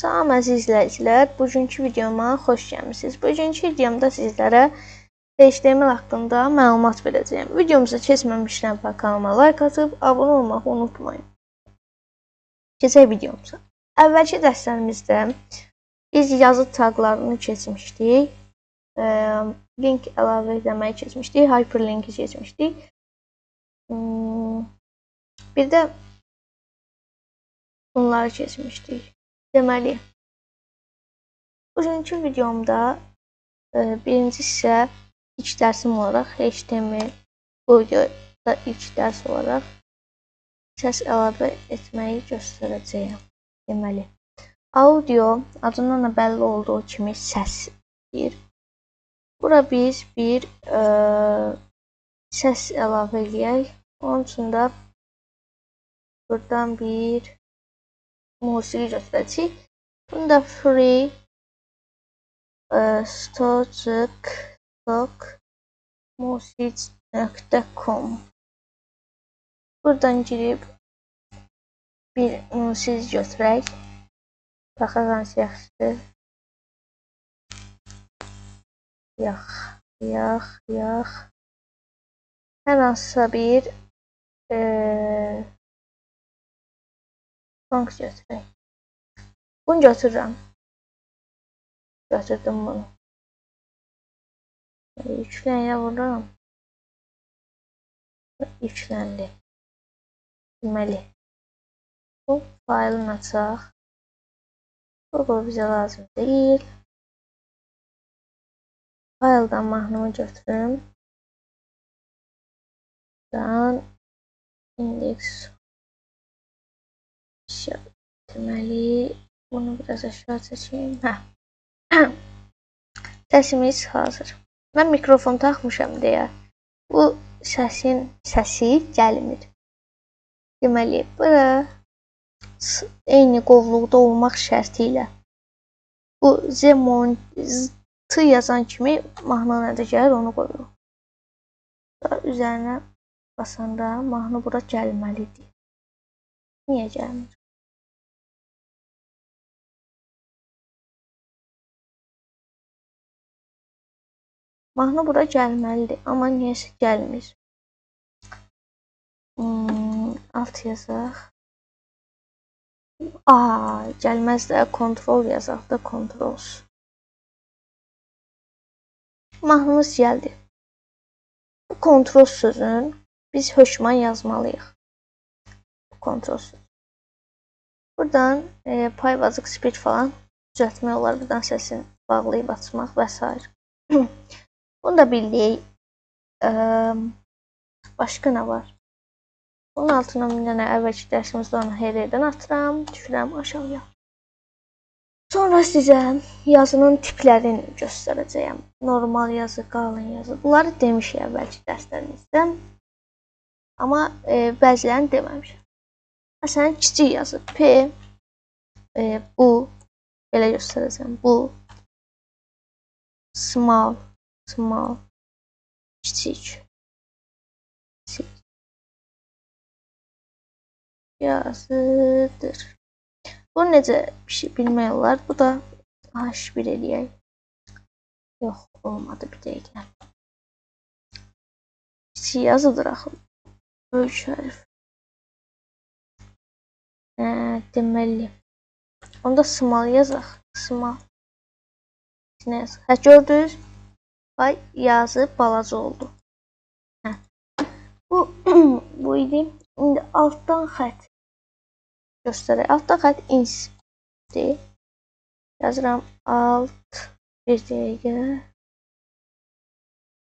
Salam əziz izləyicilər, bugünkü videoma xoş gəlmisiniz. Bugünkü videomda sizlərə HTML haqqında məlumat verəcəyim. Videomuza keçməmişdən əvvəl kanalıma like atıb abunə olmağı unutmayın. Keçək videomuza. Əvvəlki dərslərimizdə biz yazı taqlarını keçmişdik, link əlavə etməyi keçmişdik, hyperlinki keçmişdik. Bir də bunları keçmişdik. Deməli, bugünkü videomda birinci hissə ilk dərsim olaraq HTML, bu videoda ilk dərs olaraq səs əlavə etməyi göstərəcəyəm. Deməli, audio adından da bəlli olduğu kimi səsdir. Bura biz bir səs əlavə eləyək. Onun üçün də buradan bir musiqi götürəcəyik. Bunu da free stock music.com buradan girib bir musiqi götürək. Baxaq hansı yaxşıdır. Yox, yox, yox. Hər hansısa bir song götürək. Bunu götürürəm. Götürdüm bunu. Yükləyə vururam. Yükləndi. Deməli, bu faylını açaq. Bu bizə lazım deyil. Fayldan mahnımı götürüm. Buradan index. Deməli, bunu biraz aşağı çəkeyim. Hə. Səsimiz hazır. Mən mikrofon taxmışam deyə bu səsin səsi gəlmir. Deməli, bura eyni qovluqda olmaq şərti ilə bu Z yazan kimi mahnı nədə gəlir, onu qoyuruq. Üzərinə basanda mahnı bura gəlməlidir. Niyə gəlmir? Mahnı bura gəlməlidir, amma niyəsə gəlmir. Alt yazaq. Gəlməz də, kontrol yazaq da, kontrol. Mahnımız gəldi. Bu kontrol sözünü biz hökmən yazmalıyıq. Bu kontrol sözü. Buradan payvazıq, speed falan düzəltmək olar. Buradan səsini bağlayıb açmaq və s. Bunu da bildik. Başqa nə var? Bunun altına bir dənə əvvəlki dərsimizdə onu HR-dən atıram, düşürəm aşağıya. Sonra sizə yazının tiplərini göstərəcəyəm. Normal yazı, qalın yazı. Bunları demişik əvvəlki dərslərimizdə. Amma bəzilərini deməmişəm. Məsələn, kiçik yazı P, bu, belə göstərəcəm. Bu, small, small, kiçik, kiçik yazıdır. Bu necə bir şey bilmək olar? Bu da H1 eləyək. Yox, olmadı bir dəqiqə. Kiçik yazıdır axı. Böyük hərf. Deməli, onda small yazaq. Small. Nə yazaq? Hə, gördünüz? Ay, yazı balaca oldu. Hə. Bu idi. İndi altdan xətt göstərək. Altdan xətt ins-dir. Yazıram alt bir dəqiqə.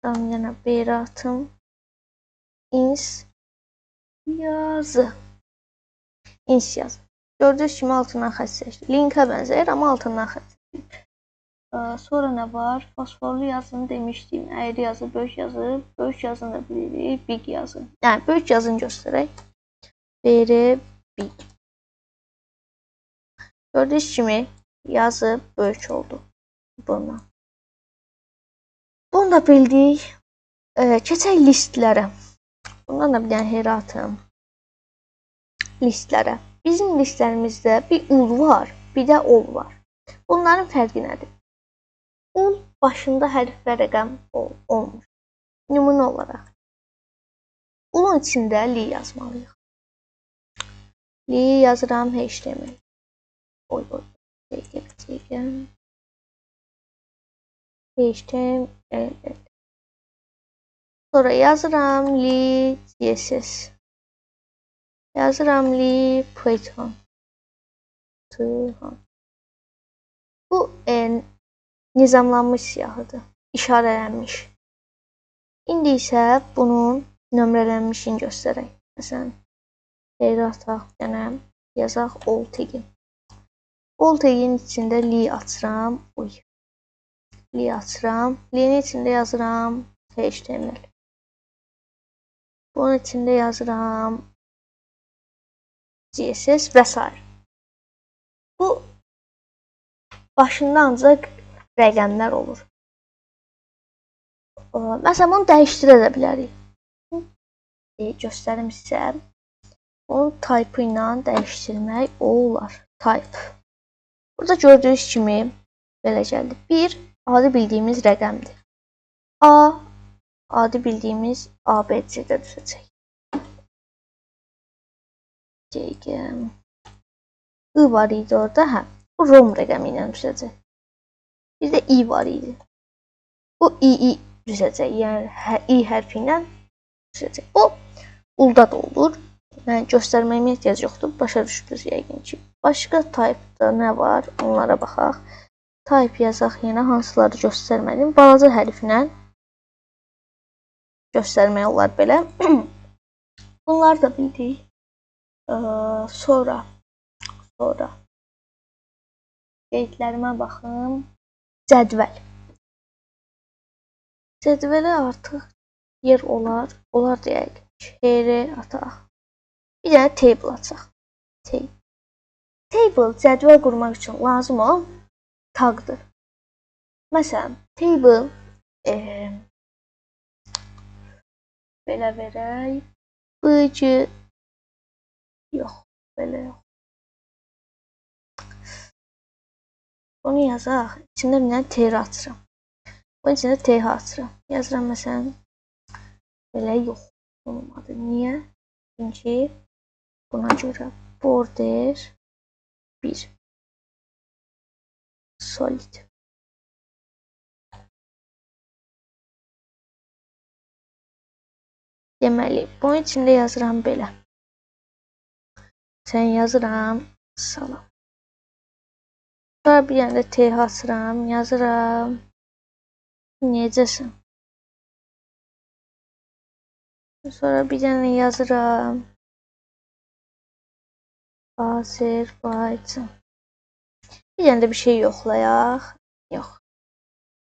Tam yenə bir atım. Ins yazı. İns yazı. Gördüyünüz kimi altından xətt seçdi. Linkə bənzəyir, amma altından xətt seçdi. Sonra nə var? Fosforlu yazını demişdim. Əyri yazı, böyük yazı. Böyük yazını da bilirik. Big yazı. Yəni, böyük yazını göstərək. Beri big. Gördüyünüz kimi yazı böyük oldu. Bundan. Bunu da bildik. Keçək listlərə. Bundan da bir dənə her atım. Listlərə. Bizim listlərimizdə bir ul var. bir də ol var. Bunların fərqi nədir? Ol başında hərf və rəqəm olmur. Nümunə olaraq. Ulun içində li yazmalıyıq. Li yazıram, HTML. Oy, oy, dəqiqə. HTML. Sonra yazıram li CSS. Yazıram li Python. Bu nizamlanmış siyahıdır, işarələnmiş. İndi isə bunun nömrələnmişini göstərək. Məsələn, xeyri ataq, bir dənə yazaq all tagi. All tagin içində li açıram, oy. Li açıram, linin içində yazıram HTML. Bunun içində yazıram CSS və s. Bu başında ancaq rəqəmlər olur. Məsələn, bunu dəyişdirə də bilərik. Göstərim sizə. Bunu type ilə dəyişdirmək olar. Type. Burada gördüyünüz kimi belə gəldi. 1 adi bildiyimiz rəqəmdir. A adi bildiyimiz A, B, C-də düşəcək. I var idi orada. Hə, bu Rom rəqəmi ilə düşəcək. Bir də I var idi. Bu I düşəcək. Yəni I hərfi ilə düşəcək. O ulda da olur. Yəni göstərməyimə ehtiyac yoxdur. Başa düşdünüz yəqin ki. Başqa type-da nə var? Onlara baxaq. Type yazaq yenə hansıları göstərmədim. Balaca hərflə göstərmək olar belə. Bunları da bildik. Sonra qeydlərimə baxım. Cədvəl. Cədvələ artıq yer olar. Olar deyək. HR ataq. Bir dənə table açaq. Table cədvəl qurmaq üçün lazım olan tagdır. Məsələn, table belə verək. B, G yox, belə yox. Bunu yazaq. İçində bir dənə TR açıram. Bunun içində TH açıram. Yazıram məsələn, belə yox. Olmadı. Niyə? Çünki buna görə border 1 solid. Deməli, bunun içində yazıram belə. Sən yazıram salam. Sonra bir dənə də TH açıram, yazıram necəsən. Sonra bir dənə yazıram Azərbaycan. Bir dənə də bir şey yoxlayaq. Yox.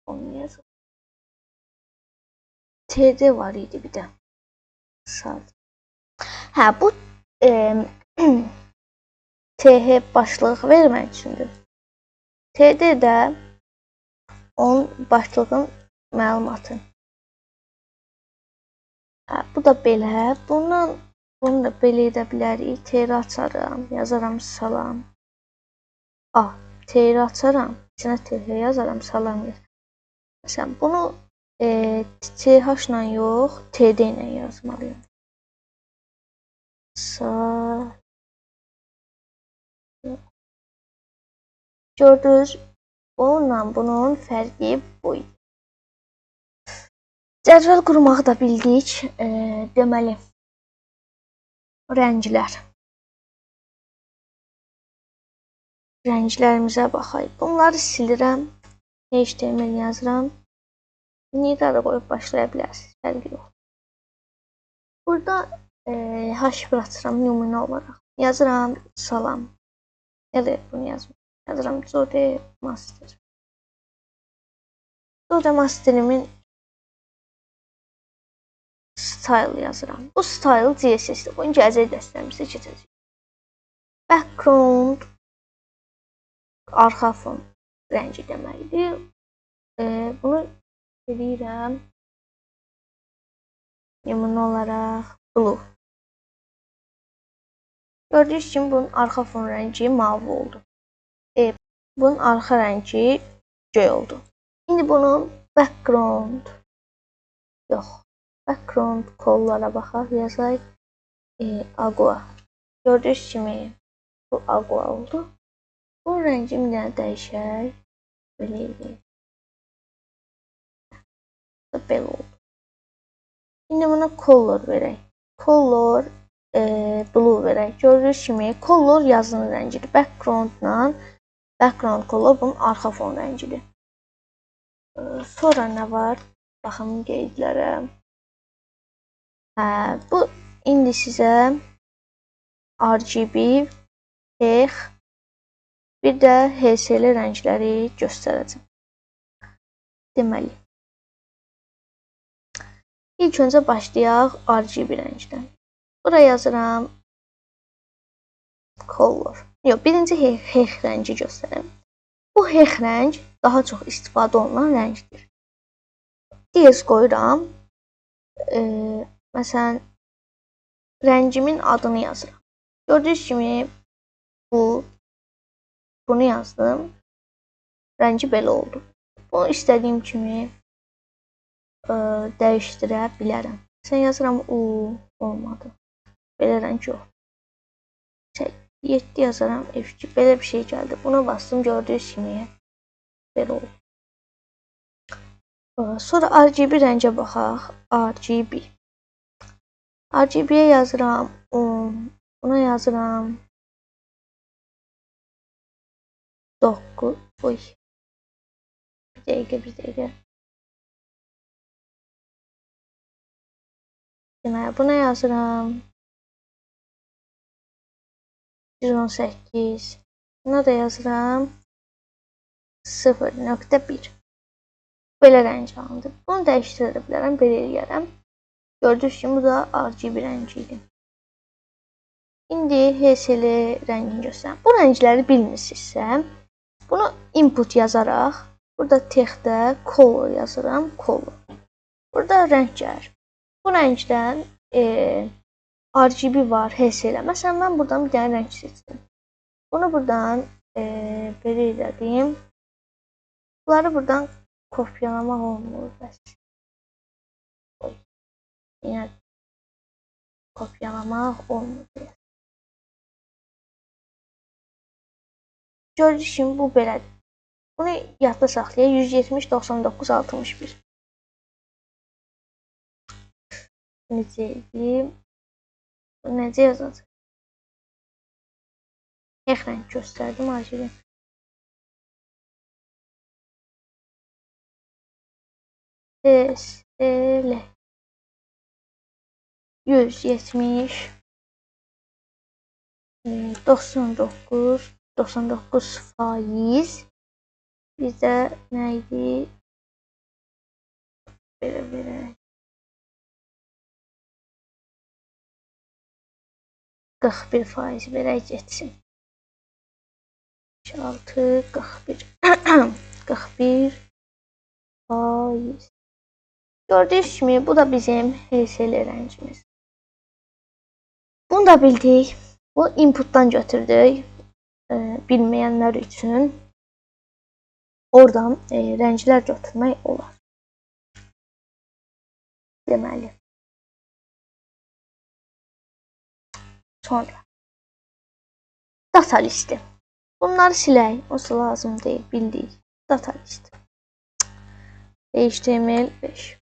Onu yazaq. TD var idi bir də. Sadə. Hə, bu TH başlıq vermək üçündür. TD də onun başlığın məlumatı. Hə, bu da belə. Bunu da belə edə bilərik. TR açaram, yazaram salam. A, TR açaram, içinə TH yazaram, salam. Məsələn, bunu TH ilə yox, TD ilə yazmalıyam. Gördünüz, bununla bunun fərqi bu idi. Cədvəl qurmağı da bildik. Deməli, rənglər. Rənglərimizə baxaq. Bunları silirəm. HTML yazıram. Nida da qoyub başlaya bilərsiniz. Fərqi yox. Burada H1 açıram nümunə olaraq. Yazıram salam. Ya da bunu yazmıram. Yazıram Code Master. Code Masterimin style yazıram. Bu style CSS-dir. Bunu gələcək dərslərimizdə keçəcəyik. Background arxa fon rəngi deməkdir. Bunu eləyirəm. Nümunə olaraq blue. Gördüyünüz kimi bunun arxa fon rəngi mavi oldu. Bunun arxa rəngi göy oldu. İndi bunun background yox. Background color'a baxaq, yazaq aqua. Gördüyünüz kimi bu aqua oldu. Bu rəngi bir dənə dəyişək. Belə eləyək. Belə oldu. İndi buna color verək. Color blue verək. Gördüyünüz kimi color yazının rəngidir. Backgroundla background color bunun arxa fon rəngidir. Sonra nə var? Baxın qeydlərə. Bu indi sizə RGB, H, bir də HSL rəngləri göstərəcəm. Deməli, ilk öncə başlayaq RGB rəngdən. Bura yazıram color. Yox, birinci H rəngi göstərəm. Bu H rəng daha çox istifadə olunan rəngdir. Diyez qoyuram. Məsələn, rəngimin adını yazıram. Gördüyünüz kimi bunu yazdım. Rəngi belə oldu. Bunu istədiyim kimi dəyişdirə bilərəm. Sən yazıram, U olmadı. Belə rəng yox. 7 yazaram, F2. Belə bir şey gəldi. Buna bastım, gördüyünüz kimi belə oldu. Sonra RGB rəngə baxaq. RGB. RGB-yə yazıram 10. Buna yazıram 9. Oy. Bir dəqiqə, bir dəqiqə. Deməli, buna yazıram 118. Buna da yazıram 0.1. Belə rəng alındı. Bunu dəyişdirə bilərəm, belə eləyərəm. Gördüyünüz kimi bu da RGB rəngi idi. İndi HSL rəngini göstərəm. Bu rəngləri bilmirsinizsə, bunu input yazaraq, burada texdə color yazıram, color. Burada rəng gəlir. Bu rəngdən RGB var, HSL. Məsələn, mən buradan bir dənə rəng seçdim. Bunu buradan belə elədim. Bunları buradan kopyalamaq olmur, bəs. Yəni, kopyalamaq olmur deyə. Gördüyünüz kimi bu belədir. Bunu yadda saxlayaq. 170, 99, 61. Necə edeyim? Necə yazacaq? Ex rəng göstərdim RGB. S, L. 170, 99, 99%. Bir də nə idi? Belə belə. 41% verək getsin. 6, 41. 41%. Gördüyünüz kimi bu da bizim HSL rəngimiz. Bunu da bildik. Bu inputdan götürdük. Bilməyənlər üçün oradan rənglər götürmək olar. Deməli. Sonra data listi. Bunları silək. O lazım deyil. Bildik. Data list. HTML5.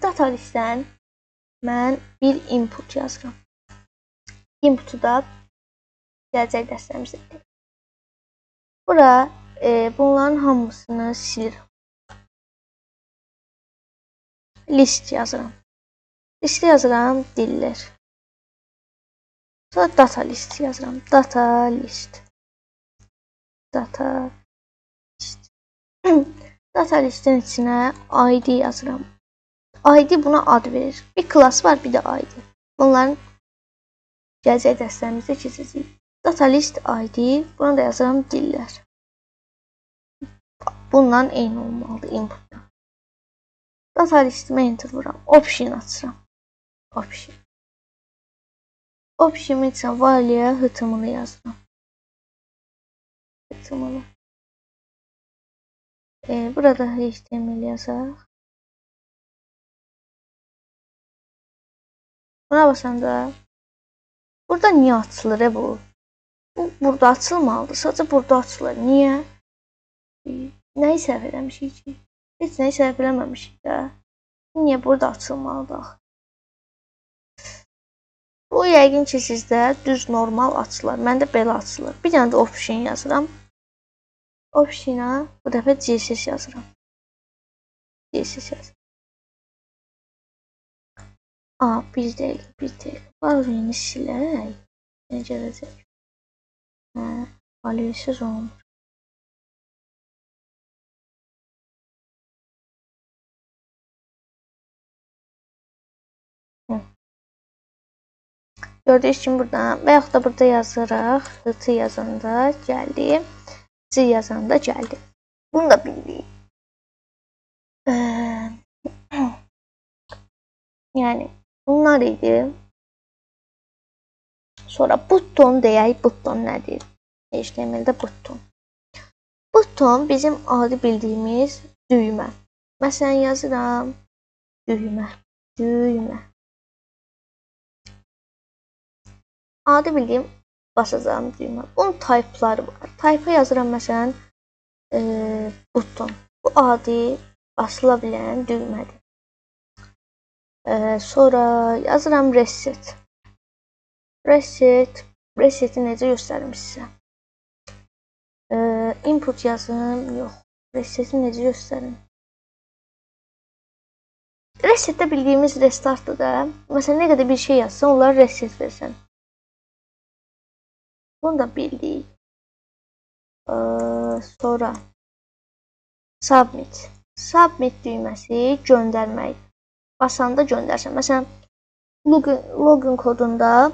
Data listdən mən bir input yazıram. Inputu da gələcək dərslərimizdə edək. Bura bunların hamısını silirəm. List yazıram. Listə yazıram dillər. Sonra data list yazıram. Data list. Data list. Data listin içinə ID yazıram. ID buna ad verir. Bir class var, bir də ID. Bunların gələcək dərslərimizdə keçəcəyik. Data list ID, buna da yazıram dillər. Bundan eyni olmalıdır inputla. Data listimə enter vuram. Option açıram. Option. Option üçün value HTML yazıram. HTML. Burada HTML yazaq. Buna basanda burada niyə açılır bu? Bu burada açılmalıdır. Sadəcə burada açılır. Niyə? Nəyi səhv eləmişik ki? Heç nəyi səhv eləməmişik də. Niyə burada açılmalıdır axı? Bu yəqin ki sizdə düz normal açılır. Məndə belə açılır. Bir dənə də option yazıram. Option-a bu dəfə CSS yazıram. CSS yazıram. Bir dəqiqə, bir dəqiqə. Value-ni silək. Nə gələcək? Value-siz olmur. Gördüyünüz kimi buradan və yaxud da burada yazırıq. H yazanda gəldi. C yazanda gəldi. Bunu da bildik. Yəni bunlar idi. Sonra buton deyək. Buton nədir? HTML-də buton. Buton bizim adi bildiyimiz düymə. Məsələn yazıram düymə, düymə. Adi bildiyim basacağım düymə. Bunun type'ları var. Type'a yazıram məsələn buton. Bu adi basıla bilən düymədir. Sonra yazıram reset. Reset. Reseti necə göstərim sizə? Input yazım. Yox. Reseti necə göstərim? Resetdə bildiyimiz restartdır da. Məsələn, nə qədər bir şey yazsan, onlara reset versən. Bunu da bildik. Sonra submit. Submit düyməsi göndərməkdir. Basanda göndərsən. Məsələn, login kodunda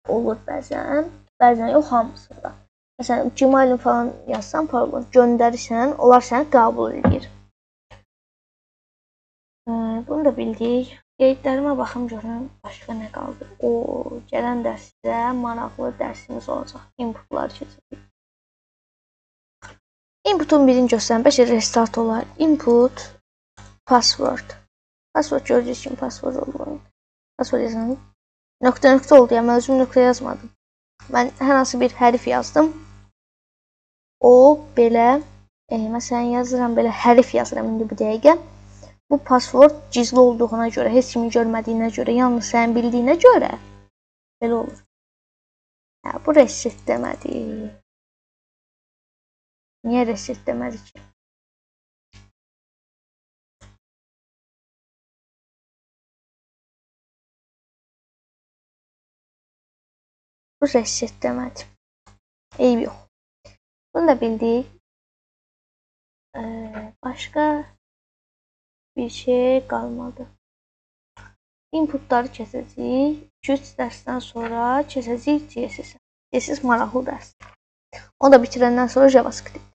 olur bəzən, bəzən yox hamısında. Məsələn, Gmail-in falan yazsan, pardon, göndərirsən, onlar səni qəbul edir. Bunu da bildik. Qeydlərimə baxım görüm, başqa nə qaldı. O, gələn dərsdə maraqlı dərsimiz olacaq. Inputlar keçəcək. Inputun birini göstərim, bəlkə restart olar. Input, password. Password gördüyünüz kimi password oldu. Password yazın. Nöqtə nöqtə oldu ya, mən özüm nöqtə yazmadım. Mən hər hansı bir hərif yazdım. O, belə, məsələn yazıram, belə hərif yazıram indi bu dəqiqə. Bu password gizli olduğuna görə, heç kimin görmədiyinə görə, yalnız sənin bildiyinə görə belə olur. Hə, bu reset demədi. Niyə reset demədi ki? Bu reset demədi. Eyb yox. Bunu da bildik. Başqa bir şey qalmadı. Inputları keçəcəyik. 2-3 dərsdən sonra keçəcəyik CSS-ə. CSS maraqlı dərs. Onu da bitirəndən sonra JavaScript.